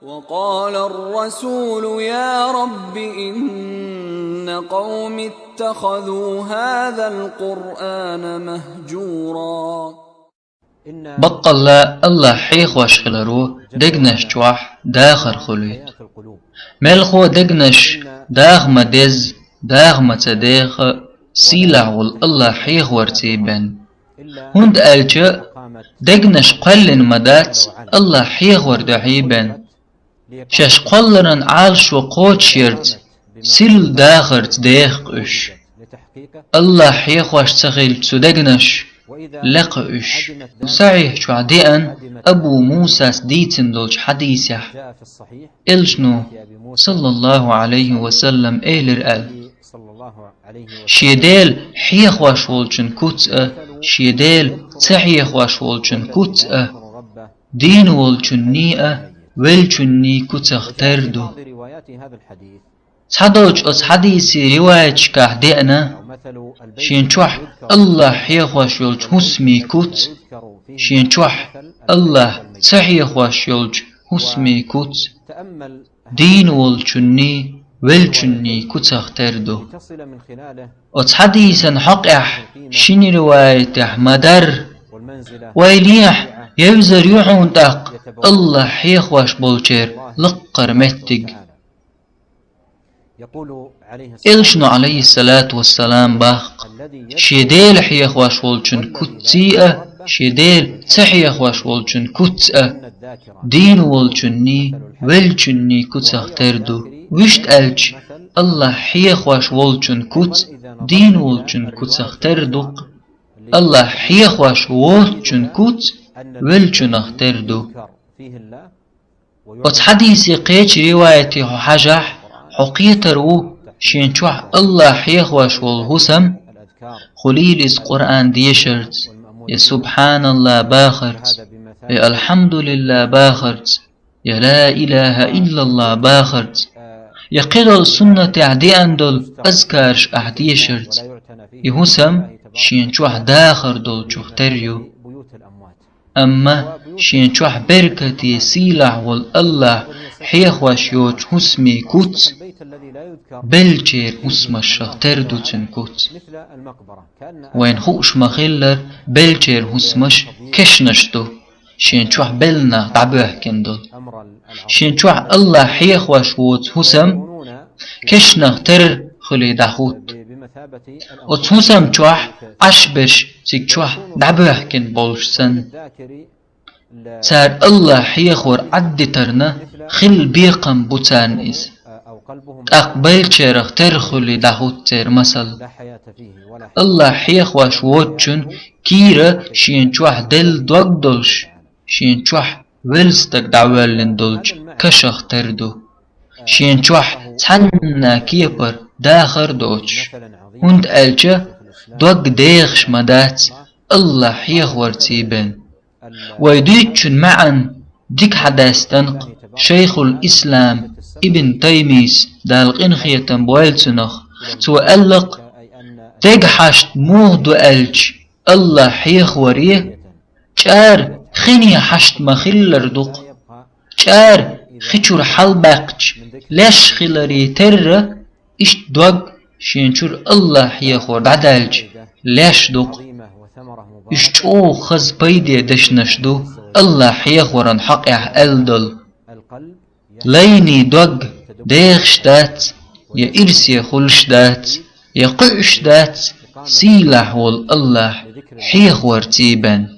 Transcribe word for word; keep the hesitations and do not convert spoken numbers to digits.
وقال الرسول يا رب إن قوم اتخذوا هذا القرآن مهجورا. Баккъалла Аллахь хьехош хиларо дегнаш чохь дахар хуьлуьйту. Мелхо дегнаш даха ма дезза, даха ма ца деха, сийлахь волу Аллахь хьехорций бен. ХӀунда аьлча дегнаш кхоьллина ма дац Аллахь хьехор дуьхьий бен. Шаьш кхолларан Ӏалашо кхочушъярца, сирла дахарца деха уьш. Аллахь хьехош ца хилча цу дегнаш, лекха уьш. Сахьихь чохь деана Абу Мусас дийцина долчу хьадисехь, Элчано, саллаллаху Ӏалайхи ва саллам, элира аьлла: «Шен Дела хьехош волчун куц а, шен Дела ца хьехош волчун куц а, дийна волчунний а, веллачунний куцах тера ду». Цхьадолчу оцу хьадиси риваяташкахь деана: «Шен чохь Аллахь хьехош йолчу хӀусамий куц, шен чохь Аллахь ца хьехош йолчу хӀусамий куц, дийна волчунний, веллачунний куцах тера ду». Оцу хьадисан хьокъехь шина риваятехь ма-дарра: «Вай лехьа, евзар ю хьуна тӀаккха Аллахь хьехош болчеран лаккхара меттиг». Элчано, Ӏалайхиссалату вассалам, баккха: «Шен Дела хьехош волчун куцций а, шен Дела ца хьехош волчун куц а, дийна волчунний, веллачунний куцах тера ду». Вуьшта аьлча, Аллахь хьехош волчун куц дийна волчун куцах тера ду-кх, Аллахь хьехош воцчун куц веллачунах тера ду. Оцу хьадисе кхечу риваятехь хьажахь, хьо кхетар ву, шен чохь Аллахь хьехош волу хӀусам, хуьлийла иза Къуръан дешарца, я субхьаналлахӀ бахарца, я алхьамдулиллахӀ бахарца, я ла илахӀа иллаллахӀ бахарца, я кхидолу суннатехь деана долу азкараш ахь дешарца. И хӀусам шен чохь дахар долчух тера ю. Амма шен чохь беркате, сийлахь волу Аллахь хьехош йоцу хӀусамийн куц беллачеран хӀусамашах тера ду цуьнан куц. Вайна хууш ма-хиллара, беллачеран хӀусамаш кешнаш ду, шен чохь белла нах дӀабоьхкина долу. Шен чохь Аллахь хьехош воцу хӀусам кешнах тера хуьлий дӀахӀутту. Оцу хӀусам чохь Ӏаш берш цига чохь дӀабоьхкина болуш санна. Цара Аллахь хьехор Ӏаддитарна хилла бекхам бу царна иза. ТӀаккха беллачарах тера хуьлий дӀахӀутту церан масал. Аллахь хьехош воцучун кийра шен чохь делла дог долуш, шен чохь велла стаг дӀавоьллина долчу кашах тера ду. Шен чохь цхьанна кепара дахар доцуш, хӀунда аьлча дог дехаш ма дац Аллахь хьехорций бен. Вай дуьйцучун маьӀна дика хьадаьстина-кх Шайхул-Ислам Ибн Таймийс, Дала къинхетам бойла цунах. Цо аьлла-кх: дега хьашт муха ду аьлча, Аллахь хьехоре, чӀара хине хьашт ма-хиллара ду-кх. ЧӀара хи чуьра хьалабаьккхича леш хиларе терра, иштта дог шен чуьра Аллахь хьехор дӀадаьлча леш ду-кх. Уьш чӀогӀа хаза пайде дешнаш ду Аллахь хьехоран хьокъехь аьлла долу. Лайний дог дехаш дац, я ирсе хуьлуш дац, я кхуьуш дац сийлахь волу Аллахь хьехорций бен.